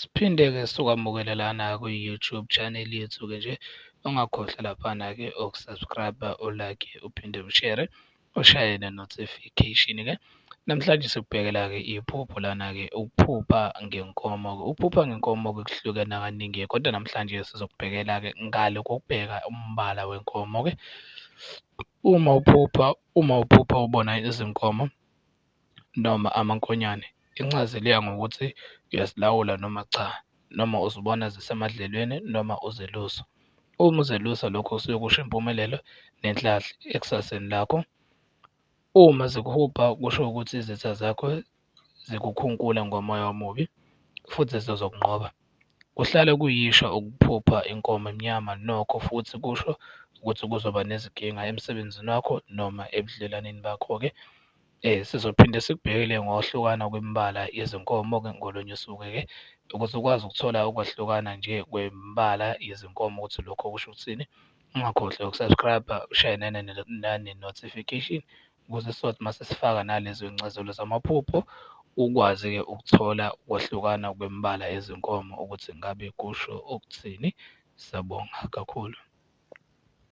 Siphinde-ke sikwamukele lana kwi-YouTube channel yethu-ke nje, ungakhohlwa laphana-ke uku-subscribe-a, u-like, uphinde ushere, ushaye ne-notification-ke. Namhlanje sikubhekela-ke iphupho lana-ke, ukuphupha ngenkomo-ke. Ukuphupha ngenkomo-ke kuhlukene kaningi-ke kodwa namhlanje sizokubhekela-ke ngale kokubheka umbala wenkomo-ke. Uma uphupha, uma uphupha ubona izinkomo noma amankonyane, incazelo iya ngokuthi uyazilawula noma cha, noma uzibona zisemadlelweni noma uzelusa. Uma uzelusa lokho kusuke kusho impumelelo nenhlanhla ekusaseni lakho. Uma zikuhubha kusho ukuthi izitha zakho zikukhunkula ngomoya omubi futhi zizokunqoba. Kuhlale kuyishwa ukuphupha inkomo emnyama nokho futhi kusho ukuthi kuzoba nezinkinga emsebenzini wakho noma ebudlelwaneni bakho-ke. Sizophinde sikubhekele ngokuhlukana kwemibala yezinkomo-ke ngolunye usuku-ke ukuze ukwazi ukuthola ukwahlukana nje kwemibala yezinkomo ukuthi lokho kusho ukuthini. Ungakhohlwa uku-subscribe-a ushaye nane-notification ukuze sizothi mase sifaka nalezo y'ncazelo zamaphupho ukwazi-ke ukuthola ukwahlukana kwemibala yezinkomo ukuthi ngabe kusho ukuthini. Siyabonga kakhulu.